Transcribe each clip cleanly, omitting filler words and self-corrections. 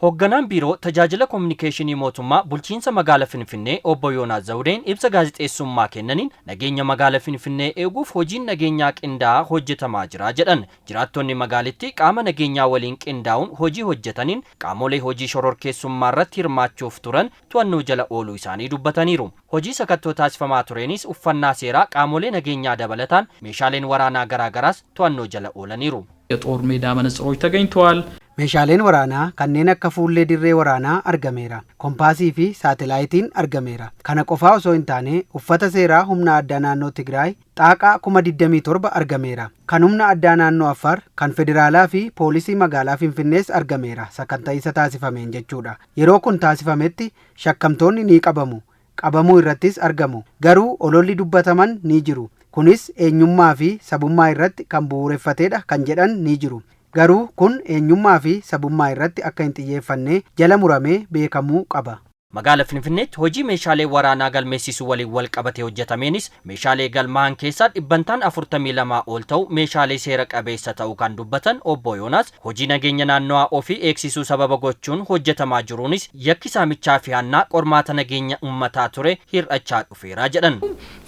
Hoogganaan biiroo tajaajila kominikeeshinii mootummaa bulchiinsa magaala Finfinnee obbo Yoonaas Zawudeen ibsa gaazexeessummaa kennaniin nageenya magaala Finfinnee eeguuf hojiin nageenyaa qindaa'aa hojjetamaa jira jedhan. Jiraattonni magaalittii qaama nageenyaa waliin qindaa'uun hojii hojjetaniin qaamolee hojii shororkeessummaa irratti hirmaachuuf turan to'annoo jala ooluu isaanii dubbataniiru. Hojii sakattoo taasifamaa tureenis uffannaa seeraa qaamolee nageenyaa dabalataan meeshaaleen waraanaa garaagaraas to'annoo jala oolaniiru. የጦር ሜዳ መነጽሮች ተገኝተዋል። Meeshaaleen waraanaa kanneen akka fuullee dirree waraanaa argameera. Kompaasii fi saatalaayitiin argameera. Kana qofaa osoo hin taane, uffata seeraa humna addaa naannoo Tigraay xaaqaa 27,000 argameera. Kan humna addaa naannoo Affaar, kan federaalaa fi poolisii magaalaa Finfinnees argameera, sakatta'insa taasifameen jechuudha. Yeroo kun taasifametti shakkamtoonni ni qabamu. Qabamuu irrattis argamu. Garuu ololli dubbataman ni jiru. Kunis eenyummaa fi sabummaa irratti kan bu'uureffatedha kan jedhan ni jiru. Garuu kun eenyummaa fi sabummaa irratti akka hin xiyyeeffanne jala muramee beekamuu qaba. Magaala Finfinneetti hojii meeshaalee waraanaa galmeessisuu waliin wal qabatee hojjetameenis meeshaalee galmaa'an keessaa dhibbantaan 42 ol ta'u meeshaalee seera qabeessa ta'uu kan dubbatan obbo Yoonaas, hojii nageenya naannawaa ofii eegsisuu sababa gochuun hojjetamaa jiruunis yakki saamichaa fi hannaa qormaata nageenya uummataa ture hir'achaa dhufeera jedhan.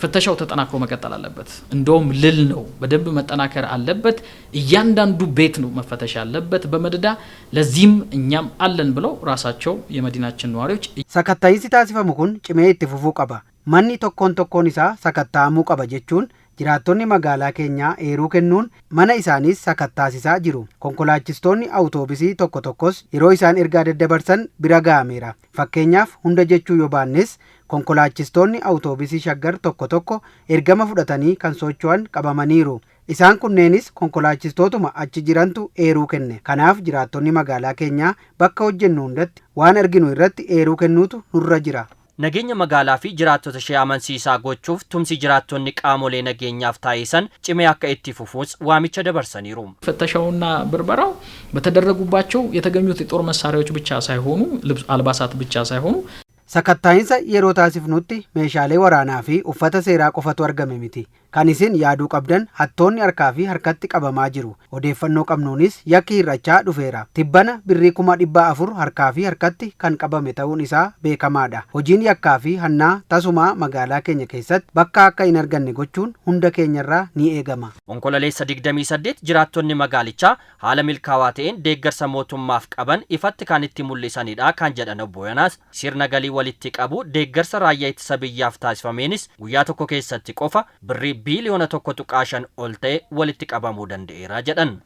ፍተሻው ተጠናክሮ መቀጠል አለበት። እንደውም ልል ነው፣ በደንብ መጠናከር አለበት። እያንዳንዱ ቤት ነው መፈተሽ ያለበት በመደዳ። ለዚህም እኛም አለን ብለው ራሳቸው የመዲናችን ነዋሪዎች Sakatta'iinsi taasifamu kun cimee itti fufuu qaba. Manni tokkoon tokkoon isaa sakatta'amuu qaba jechuun jiraattonni magaalaa keenyaa eeruu kennuun mana isaaniis sakattaasisaa jiru. Konkolaachistoonni awutoobisii tokko tokkos yeroo isaan ergaa daddabarsan bira ga'ameera. Fakkeenyaaf, hunda jechuu yoo baannes, konkolaachistoonni awutoobisii Shaggar tokko tokko ergama fudhatanii kan socho'an qabamaniiru. Isaan kunneenis konkolaachistootuma achi jirantu eeruu kenne. Kanaaf jiraattonni magaalaa keenyaa bakka hojjennu hundatti waan arginu irratti eeruu kennuutu nurra jira. Nageenya magaalaa fi jiraattota ishee amansiisaa gochuuf tumsi jiraattonni qaamolee nageenyaaf taasisan cimee akka itti fufuus waamicha dabarsaniiru. ፍተሻውና ብርበራው በተደረጉባቸው የተገኙት የጦር መሳሪያዎች ብቻ ሳይሆኑ፣ ልብስ አልባሳት ብቻ ሳይሆኑ Sakatta'iinsa yeroo taasifnutti meeshaalee waraanaa fi uffata seeraa qofatu argame miti. Kan isin yaaduu qabdan, hattoonni harkaa fi harkatti qabamaa jiru. Odeeffannoo qabnuunis yakki hir'achaa dhufeera. Tibbana birrii 400,000 harkaa fi harkatti kan qabame ta'uun isaa beekamaadha. Hojiin yakkaa fi hannaa tasumaa magaalaa keenya keessatti bakka akka hin arganne gochuun hunda keenyarraa ni eegama. Onkololeessa 28 jiraattonni magaalichaa haala milkaa'aa ta'een deeggarsa mootummaaf qaban ifatti kan itti mul'isanidha kan jedhan obbo Yoonaas, sirna galii walitti qabu deeggarsa raayyaa ittisa biyyaaf taasifameenis guyyaa tokko keessatti qofa birrii 1.5 biiliyoona ol ta'e walitti qabamuu danda'eera jedhan.